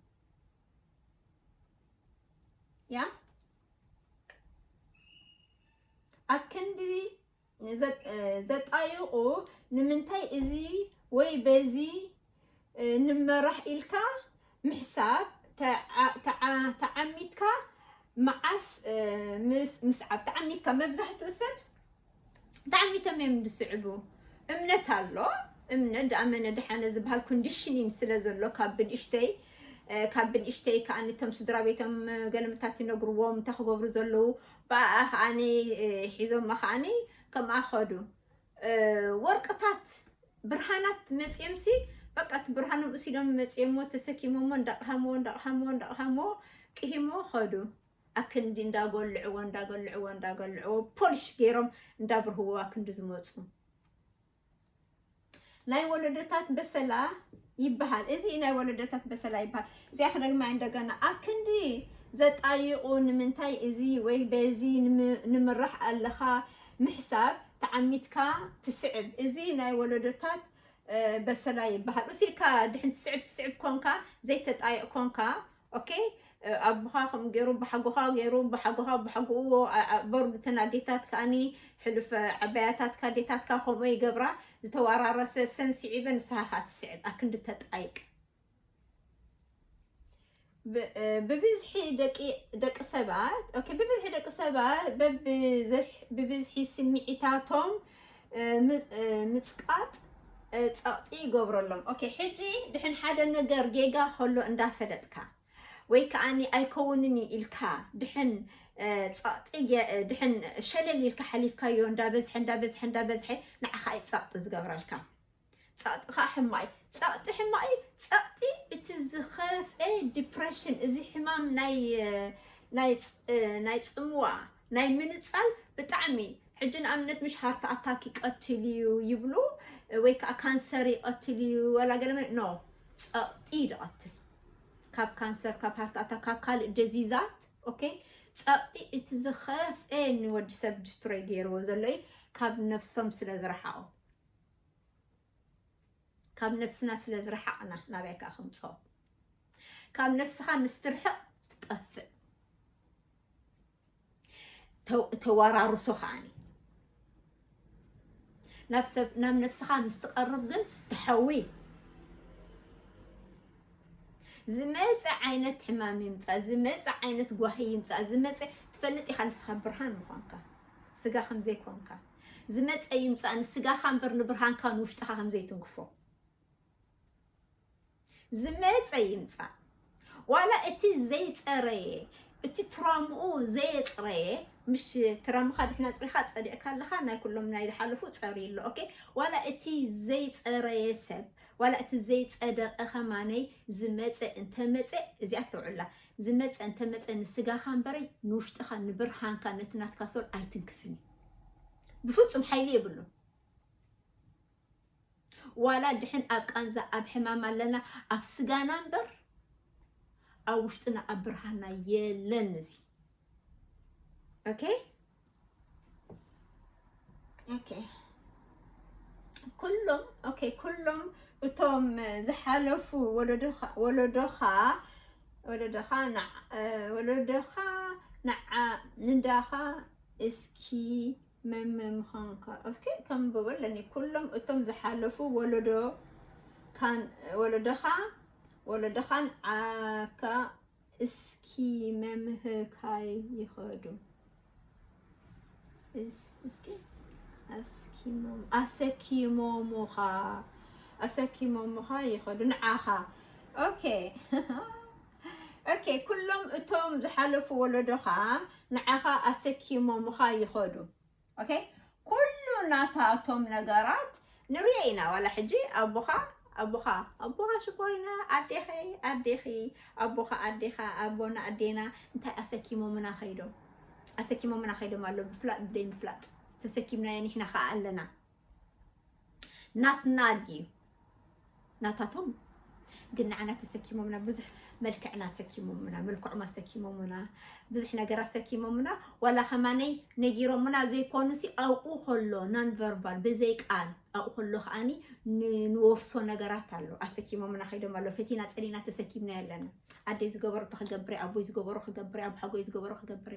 ያ ኣብ ክንዲ ዘ- እ፣ ዘጣይቑ ንምንታይ እዚ ወይ በዚ እ፣ ንመራሕ ኢልካ ምሕሳብ ተዓ- ተዓ- ተዓሚትካ መዓስ እ፣ ምስ- ምስዓብ ተዓሚትካ መብዛሕትኡ ሰብ ተዓሚቶም እዮም ዝስዕቡ። እምነት ኣሎ፣ እምነት ደኣመነ ደሓነ ዝበሃል ኮንዲሽኒን ስለ ዘሎ ካብ ብንእሽተይ እ፣ ካብ ብንእሽተይ ከኣ ነቶም ስድራ ቤቶም እ፣ ገለምታት ይነግርዎም እንታይ ክገብሩ ዘለዉ ብኣኣ ከኣኒ እ፣ ሒዞማ ከኣኒ ከምኣ ኸዱ እ፣ ወርቅታት ብርሃናት መፂኦምሲ በቃ እቲ ብርሃኖም እሱ ኢሎም መፂኦሞ ተሰኪሞሞ እንዳቕሃሞ እንዳቕሃሞ እንዳቕሃሞ ቅሂሞ ኸዱ ኣክንዲ እንዳጎልዕዎ እንዳጎልዕዎ እንዳጎልዕዎ ፖሊሽ ገይሮም እንዳብርህዎ ኣክንዲ ዝመፁ ናይ ወለዶታት በሰላ ይበሃል። እዚ ናይ ወለዶታት በሰላ ይበሃል። እዚኣ ክደግማ እንደገና ኣክንዲ ዘጣይቑ ንምንታይ እዚ ወይ በዚ ንምራሕ ኣለኻ ምሕሳብ ተዓሚትካ ትስዕብ። እዚ ናይ ወለዶታት በሰላ ይበሃል። እሲልካ ድሕን ትስዕብ ትስዕብ ኮንካ ዘይተጣይቕ ኮንካ ኦኬ ኣቦኻ ከም ገይሩ ብሓጎኻ ገይሩ ብሓጎኻ ብሓጎኡ በሩ ብተን ኣዴታት ከኣኒ ሕሉፍ ዓባያታትካ ኣዴታትካ ከምኡ ይገብራ ዝተዋራረሰ ሰን ስዒበ ንስኻ ከዓ ትስዕብ ኣክንዲ ተጣይቅ ብብዝሒ ደቂ ደቂ ሰባት ኦኬ ብብዝሒ ደቂ ሰባት በብዝሕ ብብዝሒ ስምዒታቶም ምጽቃጥ ጸቕጢ ይገብረሎም። ኦኬ ሕጂ ድሕን ሓደ ነገር ጌጋ ከሎ እንዳፈለጥካ ወይ ከዓኒ ኣይከውንን እዩ ኢልካ ድሕን ጸቕጢ ድሕን ሸለል ኢልካ ሓሊፍካዮ እንዳበዝሐ እንዳበዝሐ እንዳበዝሐ ንዓኻ እዩ ጸቕጢ ዝገብረልካ። ጸቕጢ ከዓ ሕማቕ እዩ። ጸቕጢ ሕማቕ እዩ። ጸቕጢ እቲ ዝኸፍኤ ዲፕሬሽን እዚ ሕማም ናይ ናይ ጽምዋ ናይ ምንጻል ብጣዕሚ ሕጂ ንኣብነት ምሽ ሃርት ኣታክ ይቀትል እዩ ይብሉ ወይ ከዓ ካንሰር ይቀትል እዩ ወላ ገለ ኖ ጸቕጢ ይድቐትል ካብ ካንሰር ካብ ሃርት ኣታክ ካብ ካልእ ደዚዛት ኦኬ ጸቕጢ እቲ ዝኸፍኤ ንወዲ ሰብ ዲስትሮይ ገይርዎ ዘሎ እዩ ካብ ነብሶም ስለ ዝረሓቑ ካብ ነብስና ስለ ዝረሓቕና ናበይ ከዓ ከምፅኦ ካብ ነብስኻ ምስ ትርሕቕ ትጠፍእ ተዋራርሶ ከዓኒ ናብ ነብስኻ ምስ ትቐርብ ግን ትሓዊ ዝመፀ ዓይነት ሕማም ይምፃእ ዝመፀ ዓይነት ጓሂ ይምፃእ ዝመፀ ትፈልጥ ኢኻ ንስኻ ብርሃን ምኳንካ ስጋ ከምዘይኮንካ ዝመፀ ይምፃእ ንስጋኻ እምበር ንብርሃንካ ንውሽጥኻ ከምዘይትንክፎ ዝመፀ ይምፃእ ዋላ እቲ ዘይፀረየ እቲ ትራምኡ ዘየፅረየ ምሽ ትራምኻ ድሕና ፅሪኻ ፀዲቕካ ኣለኻ ናይ ኩሎም ናይ ዝሓለፉ ፀርዩ ኣሎ ኦኬ ዋላ እቲ ዘይፀረየ ሰብ ዋላ እቲ ዘይፀደቐ ከማነይ ዝመፀ እንተመፀ እዚኣ ኣስተውዕላ ዝመፀ እንተመፀ ንስጋኻ እምበረይ ንውሽጥኻ ንብርሃንካ ነቲ ናትካ ሶል ኣይትንክፍን እዩ ብፍፁም ሓይሊ የብሉን ዋላ ድሕን ኣብ ቃንዛ ኣብ ሕማም ኣለና ኣብ ስጋና እምበር ኣብ ውሽጥና ኣብ ብርሃና የለን እዚ okay okay ኩሎም okay ኩሎም እቶም ዝሓለፉ ወለዶኻ ወለዶኻ ወለዶኻ ንዓ- ወለዶኻ ንዓ ንዳኻ እስኪ መምምዃንካ okay ከም በበለኒ ኩሎም እቶም ዝሓለፉ ወለዶ ካን ወለዶኻ ወለዶኻን ዓካ እስኪ መምህካይ ይኸዱ እስኪ ኣስኪሞም ኣሰኪሞሙኻ ኣሰኪሞሙኻ ይኸዱ ንዓኻ okay okay ኩሎም እቶም ዝሓለፉ ወለዶኻ ንዓኻ ኣሰኪሞሙኻ ይኸዱ okay ኩሉ ናታቶም ነገራት ንሪኦ ኢና ዋላ ሕጂ ኣቦኻ ኣቦኻ ኣቦኻ ሽኮሪና ኣዴኸይ ኣዴኺ ኣቦኻ ኣዴኻ ኣቦና ኣዴና እንታይ ኣሰኪሞምና ከይዶም ኣሰኪሞምና ከይዶም ኣሎ ብፍላጥ ብደይ ምፍላጥ ተሰኪምናዮ ንሕና ከዓ ኣለና ናትና ድዩ ናታቶም ግን ንዓና ተሰኪሞምና ብዙሕ መልክዕና ሰኪሞምና መልክዖም ኣሰኪሞምና ብዙሕ ነገር ኣሰኪሞምና ዋላ ከማነይ ነጊሮምና ዘይኮኑ ሲ ኣብኡ ከሎ non verbal ብዘይ ቃል ኣብኡ ከሎ ከዓኒ ንወርሶ ነገራት ኣሎ ኣሰኪሞምና ከይዶም ኣሎ ፈቲና ፀሊና ተሰኪምና ኣለና ኣደይ ዝገበሮ ተክገብረ ኣቦይ ዝገበሮ ክገብረ ኣብ ሓጎይ ዝገበሮ ክገብረ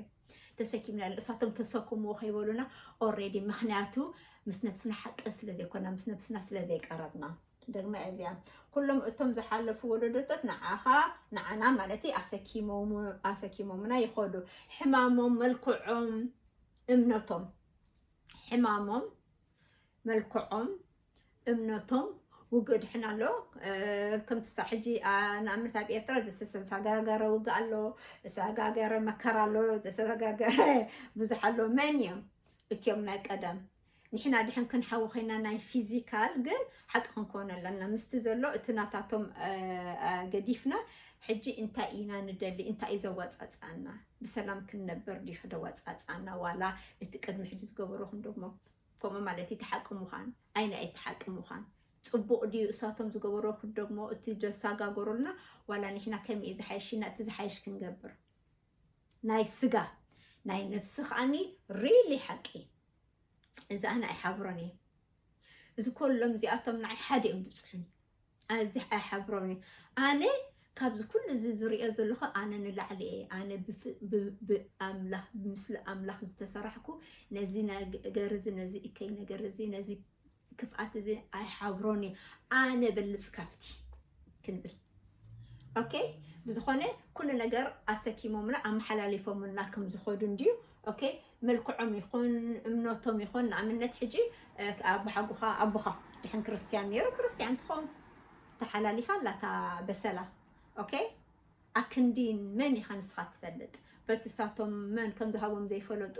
ተሰኪምና ኣሎ እሳቶም ተሰክምዎ ከይበሉና already ምክንያቱ ምስ ነብስና ሓቂ ስለ ዘይኮና ምስ ነብስና ስለ ዘይቀረብና ደግማ እዚኣ ኩሎም እቶም ዝሓለፉ ወለዶታት ንዓኻ ንዓና ማለት ኣሰኪሞም ኣሰኪሞምና ይኸዱ ሕማሞም መልክዖም እምነቶም ሕማሞም መልክዖም እምነቶም ውግእ ድሕን ኣሎ ከምቲ ሳ ሕጂ ንኣብነት ኣብ ኤርትራ ዝተሰጋገረ ውግእ ኣሎ ዝተሰጋገረ መከራ ኣሎ ዝተሰጋገረ ብዙሕ ኣሎ መን እዮም እትዮም ናይ ቀደም ንሕና ድሕን ክንሓዊ ኮይና ናይ ፊዚካል ግን ሓቂ ክንኮን ኣለና ምስቲ ዘሎ እቲ ናታቶም ገዲፍና ሕጂ እንታይ ኢና ንደሊ እንታይ እዩ ዘወፃፅኣና ብሰላም ክንነብር ድዩ ክደወፃፅኣና ዋላ እቲ ቅድሚ ሕጂ ዝገበረኹም ደግሞ ከምኡ ማለት እዩ ተሓቂ ምዃን ኣይና እዩ ተሓቂ ምዃን ፅቡቕ ድዩ እሳቶም ዝገበረኹም ደግሞ እቲ ዘሳጋገሩልና ዋላ ንሕና ከመይ እዩ ዝሓይሽና እቲ ዝሓይሽ ክንገብር ናይ ስጋ ናይ ነብሲ ከዓኒ really ሓቂ እዚ ኣነ ኣይሓብሮን እየ እዚ ኮሎም እዚኣቶም ንዓይ ሓደ እዮም ዝብፅሑኒ ኣብዚ ኣይሓብሮን እየ ኣነ ካብዚ ኩሉ እዚ ዝሪኦ ዘለኹ ኣነ ንላዕሊ እየ ኣነ ብኣምላኽ ብምስሊ ኣምላኽ ዝተሰራሕኩ ነዚ ነገር እዚ ነዚ እከይ ነገር እዚ ነዚ ክፍኣት እዚ ኣይሓብሮን እዩ ኣነ በልፅ ካብቲ ክንብል okay ብዝኾነ ኩሉ ነገር ኣሰኪሞምና ኣመሓላሊፎምና ከም ዝኸዱ እንድዩ okay መልክዖም ይኹን እምነቶም ይኹን ንኣብነት ሕጂ ኣቦሓጉኻ ኣቦኻ ድሕን ክርስትያን ነይሩ ክርስትያን ትኸውን ተሓላሊፋ ኣላታ በሰላ okay ኣክንዲ መን ኢኻ ንስኻ ትፈልጥ በቲ ሳቶም መን ከም ዝሃቦም ዘይፈለጡ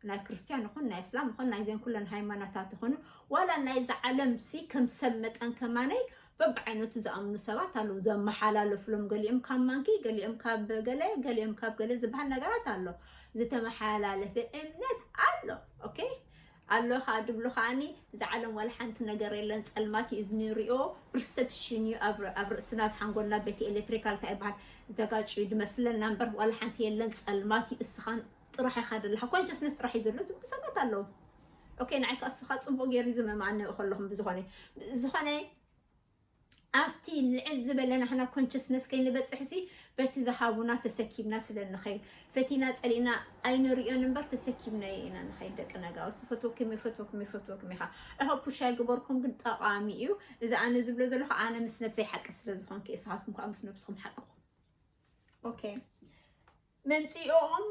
ናይ ክርስትያን ይኹን ናይ እስላም ይኹን ናይዘን ኩለን ሃይማኖታት ይኹኑ ዋላ ናይዚ ዓለም ሲ ከም ሰብ መጠን ከማነይ በብዓይነቱ ዝኣምኑ ሰባት ኣለዉ ዘመሓላለፍሎም ገሊኦም ካብ ማንኪ ገሊኦም ካብ ገለ ገሊኦም ካብ ገለ ዝበሃል ነገራት ኣሎ ዝተመሓላለፈ እምነት ኣሎ okay ኣሎ ከዓ ድብሉ ከዓኒ እዚ ዓለም ዋላ ሓንቲ ነገር የለን ፀልማት እዩ እዚ ንሪኦ perception እዩ ኣብ ርእስና ኣብ ሓንጎልና ቤት ኤሌክትሪካል እንታይ ይበሃል ተጋጭ እዩ ድመስለና እምበር ዋላ ሓንቲ የለን ፀልማት እዩ እስኻን ጥራሕ ኢኻ ዘለኻ consciousness ጥራሕ እዩ ዘሎ ዝብሉ ሰባት ኣለዉ okay ንዓይ ከዓ እሱኻ ፅቡቅ ገይሩ ዝመማዕነኡ ከለኹም ብዝኾነ ዝኾነ ኣብቲ ልዕል ዝበለ ናህና consciousness ከይንበፅሕ ሲ በቲ ዝሃቡና ተሰኪምና ስለ ንኸይድ ፈቲና ፀሊእና ኣይንሪኦን እምበር ተሰኪምናዮ ኢና ንኸይድ ደቂ ነጋውስ ፈትወኩም ይፈትወኩም ይፈትወኩም ኢኻ እሆ ፑሽ ኣይግበርኩም ግን ጠቃሚ እዩ እዚ ኣነ ዝብሎ ዘለኹ ኣነ ምስ ነብሰይ ሓቂ ስለ ዝኾንኩ እየ ንስኻትኩም ከዓ ምስ ነብስኹም ሓቅኹም okay መምፂኦም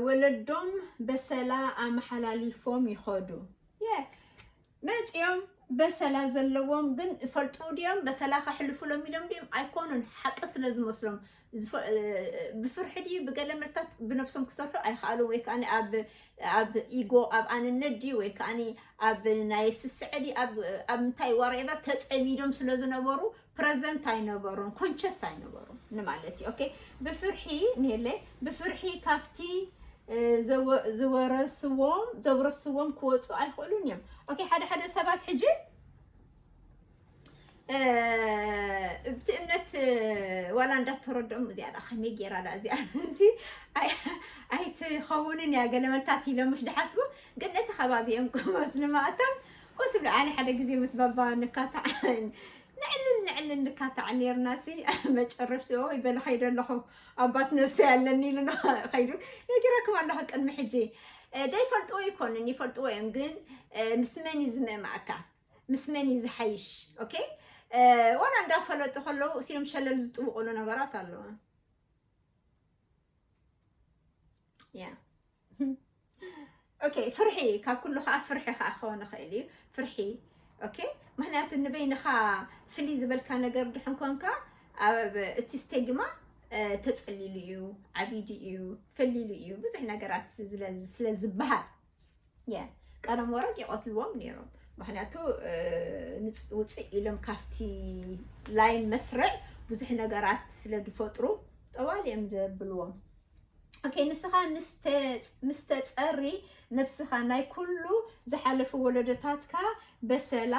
ወለዶም በሰላ ኣመሓላሊፎም ይኸዱ መፂኦም በሰላ ዘለዎም ግን ይፈልጡ ድዮም በሰላ ከሕልፉሎም ኢሎም ድዮም ኣይኮኑን ሓቂ ስለ ዝመስሎም ብፍርሒ ድዩ ብገለ መልታት ብነብሶም ክሰርሑ ኣይከኣሉ ወይ ከዓ ኣብ ኢጎ ኣብ ኣንነት ድዩ ወይ ከዓ ኣብ ናይ ስስዐ ድዩ ኣብ ምንታይ whatever ተፀሚዶም ስለ ዝነበሩ present ኣይነበሩን conscious ኣይነበሩን ንማለት እዩ okay ብፍርሒ ኔለ ብፍርሒ ካብቲ ዝወረስዎም ዘውረስዎም ክወፁ ኣይኽእሉን እዮም okay ሓደ ሓደ ሰባት ሕጂ ብቲ እምነት ዋላ እንዳተረድኦም እዚኣ ዳ ከመይ ገይራ ዳ እዚኣ እዚ ኣይትኸውንን እያ ገለመታት ኢሎም ምሽ ድሓስቡ ግን ነቲ ከባቢ እዮም ክመስሉ ማእቶም ወስብ ኣነ ሓደ ግዜ ምስ ባባ ንካታዕ፣ ንዕልል ንዕልል ንካታዕ ነርና ሲ፣ መጨረሽትኡ ይበለ ኸይደ ኣለኹ፣ ኣባት ነፍሲ ኣለኒ ኢሉ ኸይዱ። ነጊረኩም ኣለኹ ቅድሚ ሕጂ። ደይፈልጥዎ ይኮኑን ይፈልጥዎ እዮም ግን፣ ምስ መን እዩ ዝምእማእካ? ምስ መን እዩ ዝሓይሽ? ኦኬ። ዋላ እንዳፈለጡ ከለዉ እሲሎም ሸለል ዝጥውቕሉ ነገራት ኣለዉ። ያ ኦኬ። ፍርሒ፣ ካብ ኩሉ ከዓ ፍርሒ ከዓ ክኸውን ይኽእል እዩ። ፍርሒ። ኦኬ። ምክንያቱ ንበይንኻ ፍልይ ዝበልካ ነገር ድሕን ኮንካ፣ ኣብ እቲ ስቴግማ ተፀሊሉ እዩ፣ ዓቢዱ እዩ፣ ፈሊሉ እዩ፣ ብዙሕ ነገራት ስለ ዝበሃል። ቀደም ወረግ ይቐትልዎም ነይሮም። ምክንያቱ ውፅእ ኢሎም ካብቲ ላይን መስርዕ ብዙሕ ነገራት ስለ ዝፈጥሩ ጠዋል እዮም ዘብልዎም። ኦኬ፣ ንስኻ ምስ ተጸሪ፣ ነብስኻ ናይ ኩሉ ዝሓለፉ ወለዶታትካ በሰላ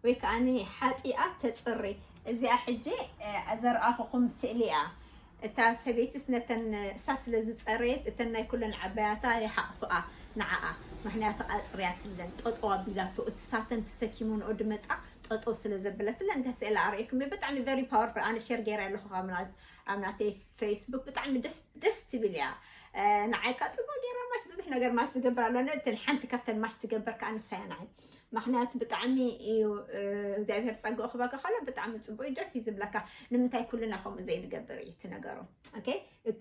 ወይ ከዓኒ ሓጢኣት ተጽሪ። እዚኣ ሕጂ ዘርኣኹኹም ስእሊ እያ። እታ ሰበይትስ ነተን እሳ ስለ ዝጸረየት፣ እተን ናይ ኩለን ዓባያታ ይሓቕፍኣ ንዓኣ። ምኽንያቱ ኣጽርያትለን፣ ጠጠው ኣቢላቶ፣ እቲ ሳተን ተሰኪሙ ንኦ ድመጻ ጠጠው ስለ ዘበለትለን፣ እንታይ ስእሊ ኣርእየኩም እየ። ብጣዕሚ very powerful። ኣነ ሼር ገይረ ኣለኹ ካብ ናት-፣ ኣብ ናተይ ፌስቡክ። ብጣዕሚ ደስ፣ ደስ ትብል እያ። ንዓይ ካ ጽቡቅ ገይራ ማች ብዙሕ ነገር ማች ዝገብር ኣሎ። እተን ሓንቲ ካብተን ማች ትገብር ከኣ ንሳ እያ ንዓይ። ምኽንያቱ ብጣዕሚ እዩ እግዚኣብሔር ጸግኡ ክበካ ከሎ ብጣዕሚ ጽቡቅ እዩ፣ ደስ እዩ ዝብለካ። ንምንታይ ኩልና ከምኡ ዘይንገብር እዩ እቲ ነገሩ። ኦኬ፣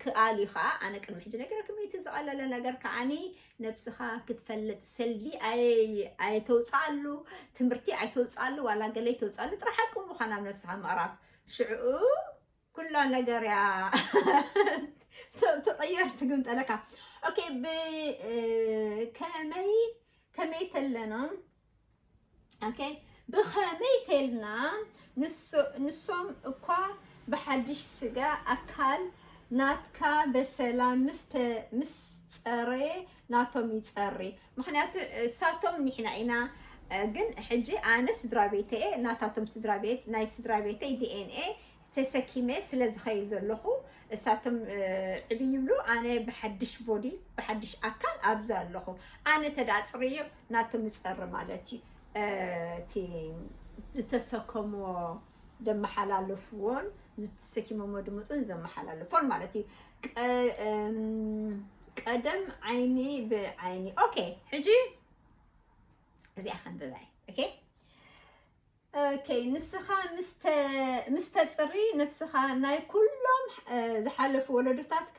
ክኣል እዩ ከኣ። ኣነ ቅድሚ ሕጂ ነገር ክምይቲ ዝቐለለ ነገር ከዓኒ ነብስኻ ክትፈልጥ ሰልዲ ኣይ-፣ ኣይተውፅኣሉ፣ ትምህርቲ ኣይተውፅኣሉ፣ ዋላ ገለ ኣይተውፅኣሉ፣ ጥራሕ ሓቂ ምዃን ኣብ ነብስኻ ምቕራብ። ሽዕኡ ኩላ ነገር እያ ተ-፣ ተቐየር ትግምጠለካ። ኦኬ፣ ብ-፣ እ፣ ከመይ፣ ከመይ ተለና? ኦኬ፣ ብኸመይ ተልና ንሶ-፣ ንሶም እኳ ብሓድሽ ስጋ ኣካል ናትካ በሰላ ምስ ተ-፣ ምስ ጸረየ ናቶም ይጸሪ። ምኽንያቱ እሳቶም ንሕና ኢና፣ እ፣ ግን ሕጂ ኣነ ስድራ ቤተየ ናታቶም ስድራ ቤት፣ ናይ ስድራ ቤተይ ዲ ኤን ኤ ተሰኪመ ስለ ዝኸይ ዘለኹ፣ እሳቶም፣ እ፣ ዕብይ ይብሉ፣ ኣነ ብሓድሽ ቦዲ፣ ብሓድሽ ኣካል ኣብዚ ኣለኹ። ኣነ ተዳጽርዮ ናቶም ይጸሪ ማለት እዩ። እ፣ እቲ ዝተሰከምዎ ደመሓላለፍዎን ዝተሰኪሞሞ ድምፅን ዘመሓላለፎን ማለት እዩ። ቀ-፣ እም፣ ቀደም ዓይኒ ብዓይኒ። ኦኬ፣ ሕጂ እዚኣ ከንብባይ። ኦኬ። ኦኬ፣ ንስኻ ምስ ተ-፣ ምስ ተጽሪ ነብስኻ ናይ ኩሎም፣ እ፣ ዝሓለፉ ወለዶታትካ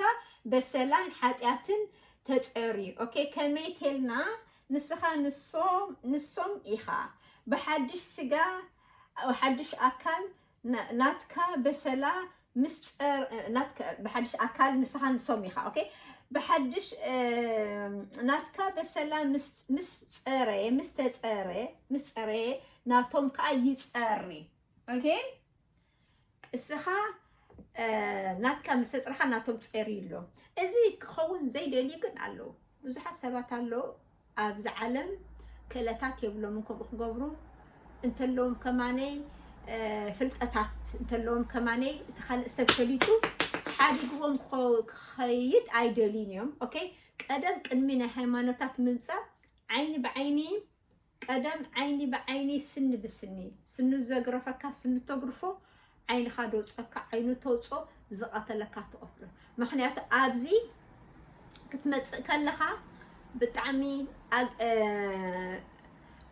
በሰላን ሓጢኣትን ተጸሪ። ኦኬ፣ ከመይ ቴልና ንስኻ ንሶም፣ ንሶም ኢኻ። ብሓድሽ ስጋ፣ ሓድሽ ኣካል ና-፣ ናትካ በሰላ ምስ ጸር-፣ ናትካ፣ ብሓድሽ ኣካል ንስኻ ንሶም ኢኻ። ኦኬ፣ ብሓድሽ፣ እ፣ ናትካ በሰላ ምስ፣ ምስ ጸረየ፣ ምስ ተጸረ፣ ምስ ጸረየ፣ ናቶም ከኣ ይጸሪ። ኦኬ፣ እስኻ፣ እ፣ ናትካ ምስ ተጽረኻ ናቶም ጸሪ ኣሎ። እዚ ክኸውን ዘይደልዩ ግን ኣለዉ። ብዙሓት ሰባት ኣለዉ ኣብዚ ዓለም ክእለታት የብሎምን ከምኡ ክገብሩ። እንተለዎም ከማነይ፣ እ፣ ፍልጠታት እንተለዎም ከማነይ እቲ ካልእ ሰብ ፈሊጡ ሓዲግዎም ክኸ-፣ ክኸይድ ኣይደልዩን እዮም። ኦኬ፣ ቀደም ቅድሚ ናይ ሃይማኖታት ምምጻእ ዓይኒ ብዓይኒ፣ ቀደም ዓይኒ ብዓይኒ ስኒ ብስኒ፣ ስኑ ዘግረፈካ ስኑ ተግርፎ፣ ዓይንኻ ደውፀካ ዓይኑ ተውፆ፣ ዝቐተለካ ትቐትሎ። ምኽንያቱ ኣብዚ ክትመፅእ ከለኻ ብጣዕሚ ኣግ-፣ እ፣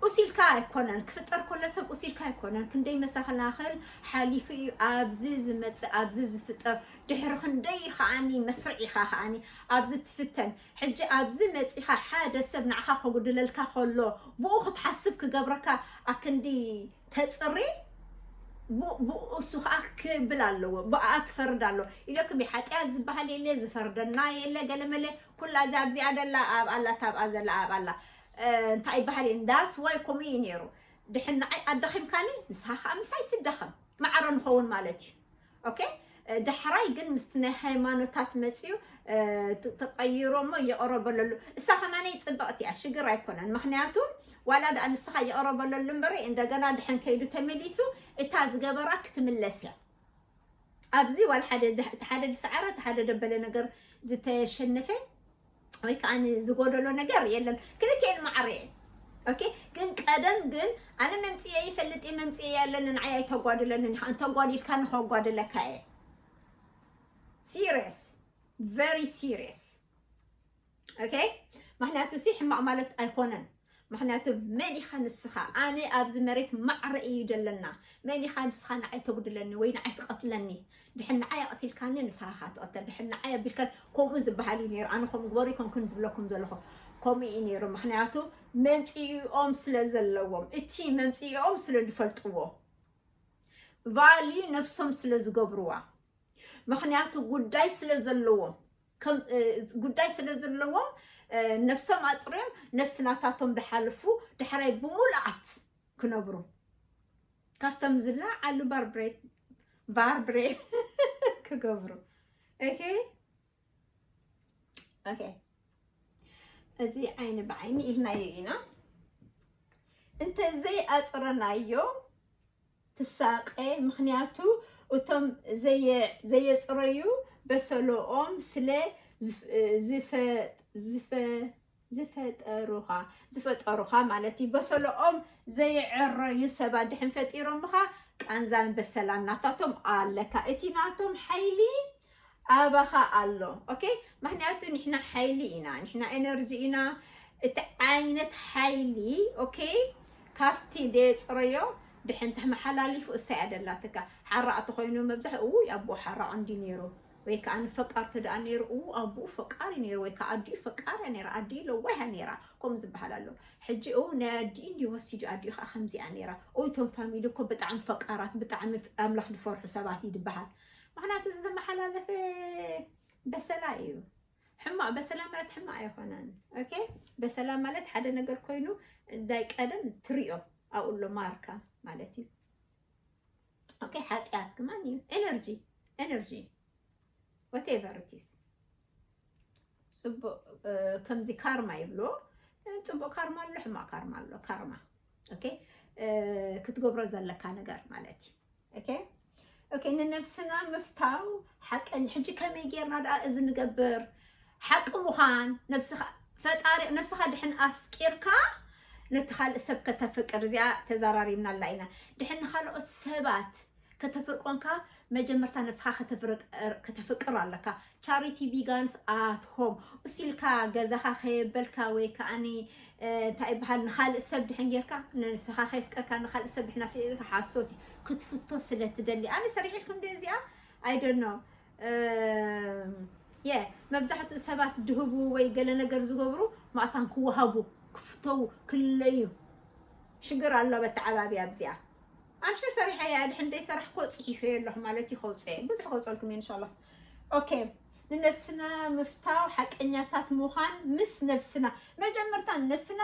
ኡሲልካ ኣይኮነን፣ ክፍጠር ከሎ ሰብ ኡሲልካ ኣይኮነን። ክንደይ መሳኸናኽል ሓሊፉ እዩ ኣብዚ ዝመፅእ፣ ኣብዚ ዝፍጠር፣ ድሕሪ ክንደይ ከዓኒ መስርዕ ኢኻ ከዓኒ ኣብዚ ትፍተን። ሕጂ ኣብዚ መፂኻ ሓደ ሰብ ንዓኻ ከጉድለልካ ከሎ ብኡ ክትሓስብ ክገብረካ ኣክንዲ ተፅሪ፣ ብ-፣ ብኡ እሱ ከዓ ክብል ኣለዎ፣ ብኣ ክፈርድ ኣለዎ። ኢለኩም ሓጢኣት ዝበሃል የለ፣ ዝፈርደና የለ፣ ገለመለ፣ ኩላ እዛ ኣብዚኣ ደላ ኣብ ኣላ፣ እታ ኣብኣ ዘላ ኣብ ኣላ። እ፣ እንታይ ይበሃል እዩ? ዳስ ዋይ ከምኡ እዩ ነይሩ። ድሕን ንዓይ ኣዳኺምካኒ፣ ንስኻ ከዓ ምሳይ ትዳኸም። ማዕረ ንኸውን ማለት እዩ። ኦኬ? እ፣ ዳሕራይ ግን ምስቲ ናይ ሃይማኖታት መፅዩ፣ እ፣ ት-፣ ተቐይሮ እሞ ይቕረ በለሉ። እሳ ከማነይ ፅብቕቲ እያ፣ ሽግር ኣይኮነን። ምኽንያቱ ዋላ ደኣ ንስኻ ይቕረ በለሉ እምበሪ፣ እንደገና ድሕን ከይዱ ተመሊሱ እታ ዝገበራ ክትምለስ እያ። ኣብዚ ዋላ ሓደ ድ-፣ እቲ ሓደ ዝሰዓረ፣ እቲ ሓደ ደበለ ነገር ዝተሸነፈ ወይ ከዓ ዝጎደሎ ነገር የለን። ክልቲኤን ማዕረ እየን። okay? ግን ቀደም ግን ኣነ መምፅኤ ይፈልጥ እየ፣ መምፅኤ ያለን ንዓይ ኣይተጓድለንን። እንተጓዲልካ ንኸጓድለካ እየ። Serious፣ very serious። Okay? ምክንያቱ ሲ ሕማቕ ማለት ኣይኮነን። ምክንያቱ መን ኢኻ ንስኻ? ኣነ ኣብዚ መሬት ማዕረ እዩ ዘለና። መን ኢኻ ንስኻ ንዓይ ተጉድለኒ ወይ ንዓይ ትቐትለኒ? ድሕን ንዓይ ኣቕቲልካኒ ንስኻ ትቐተል፣ ድሕን ንዓይ ኣቢልካ። ከምኡ ዝበሃል እዩ ነይሩ። ኣነ ከምኡ ግበሩ ይኮንኩን ዝብለኩም ዘለኹ፣ ከምኡ እዩ ነይሩ። ምክንያቱ መምፅኢኦም ስለ ዘለዎም፣ እቲ መምፅኢኦም ስለ ዝፈልጥዎ፣ ቫልዩ ነብሶም ስለ ዝገብርዋ፣ ምክንያቱ ጉዳይ ስለ ዘለዎም፣ ከም ጉዳይ ስለ ዘለዎም፣ ነብሶም ኣፅርዮም ነብሲ ናታቶም ዝሓልፉ፣ ዳሕራይ ብምሉኣት ክነብሩ፣ ካብቶም ዝለዓሉ ቫርብሬት ቫርብሬት ክገብሩ። Okay? Okay። እዚ ዓይኒ ብዓይኒ ኢልናዮ ኢና። እንተዘይ ኣፅረናዮ ትሳቐ። ምክንያቱ እቶም ዘየፅረዩ በሰለኦም ስለ ዝፈጠሩኻ፣ ዝፈጠሩኻ ማለት እዩ። በሰለኦም ዘይዕረዩ ሰባት ድሕን ፈጢሮምኻ፣ ቃንዛን በሰላን ናታቶም ኣለካ። እቲ ናቶም ሓይሊ ኣባኻ ኣሎ። Okay? ምክንያቱ ንሕና ሓይሊ ኢና፣ ንሕና ኤነርጂ ኢና። እቲ ዓይነት ሓይሊ፣ okay፣ ካብቲ ደየፅረዮ ድሕን ተመሓላሊፉ እሳይ ኣደላትካ። ሓራቕ ተኾይኑ መብዛሕ፣ እውይ ኣቦ ሓራቕ እንዲ ነይሩ፣ ወይ ከዓ ንፈቃር ተደኣ ነይሩ፣ እው ኣቦኡ ፈቃር እዩ ነይሩ፣ ወይ ከዓ ኣዲኡ ፈቃር እያ ነይራ፣ ኣዲኡ ለዋህ እያ ነይራ፣ ከምኡ ዝበሃል ኣሎ። ሕጂ እው ናይ ኣዲኡ እንዲ ወሲዱ፣ ኣዲኡ ከዓ ከምዚኣ ነይራ። እው እቶም ፋሚሊ እኮ ብጣዕሚ ፈቃራት፣ ብጣዕሚ ኣምላኽ ዝፈርሑ ሰባት እዩ ዝበሃል። ምክንያቱ እዚ ዘመሓላለፈ በሰላ እዩ። ሕማቕ በሰላ ማለት ሕማቕ ኣይኮነን። Okay? በሰላ ማለት ሓደ ነገር ኮይኑ እንዳይ ቀደም ትሪኦ ኣብኡ ኣሎ ማርካ ማለት እዩ። Okay? ሓጢኣት ክማን እዩ። ኤነርጂ፣ ኤነርጂ፣ whatever it is። ፅቡቕ ከምዚ ካርማ ይብሎ። ፅቡቕ ካርማ ኣሎ፣ ሕማቕ ካርማ ኣሎ። ካርማ፣ okay? ክትገብሮ ዘለካ ነገር ማለት እዩ። Okay? Okay፣ ንነብስና ምፍታው ሓቀኝ። ሕጂ ከመይ ጌርና ደኣ እዚ ንገብር? ሓቂ ምዃን ነብስኻ፣ ፈጣሪ ነብስኻ ድሕን ኣፍቂርካ፣ ነቲ ካልእ ሰብ ከተፍቅር፣ እዚኣ ተዘራሪብናላ ኢና። ድሕን ንኻልኦት ሰባት ከተፍር ኮንካ፣ መጀመርታ ነብስኻ ከተፍርቅ-፣ ከተፍቅር ኣለካ። ቻሪቲ ቢጋንስ ኣት ሆም። እሲልካ ገዛኻ ከየበልካ ወይ ከኣኒ እንታይ ይበሃል፣ ንኻልእ ሰብ ድሕን ጌርካ፣ ንስኻ ከይፍቀርካ ንኻልእ ሰብ ድሕን ኣፍቂርካ፣ ሓሶት እዩ። ክትፍቶ ስለ ትደሊ። ኣነ ሰሪሕልኩም ደ እዚኣ? I don't know። የ መብዛሕትኡ ሰባት ድህቡ ወይ ገለ ነገር ዝገብሩ ማእታን ክወሃቡ፣ ክፍተው፣ ክለዩ። ሽግር ኣሎ በተዓባቢ ኣብዚኣ። ኣምሽር ሰሪሐ እያ፣ ድሕን ደይ ሰራሕኮ ጽሒፈ ኣለኹ ማለት እዩ። ከውፅእ ብዙሕ ከውፀልኩም እየ እንሻላ። Okay፣ ንነብስና ምፍታው፣ ሓቀኛታት ምዃን ምስ ነብስና። መጀመርታ ነብስና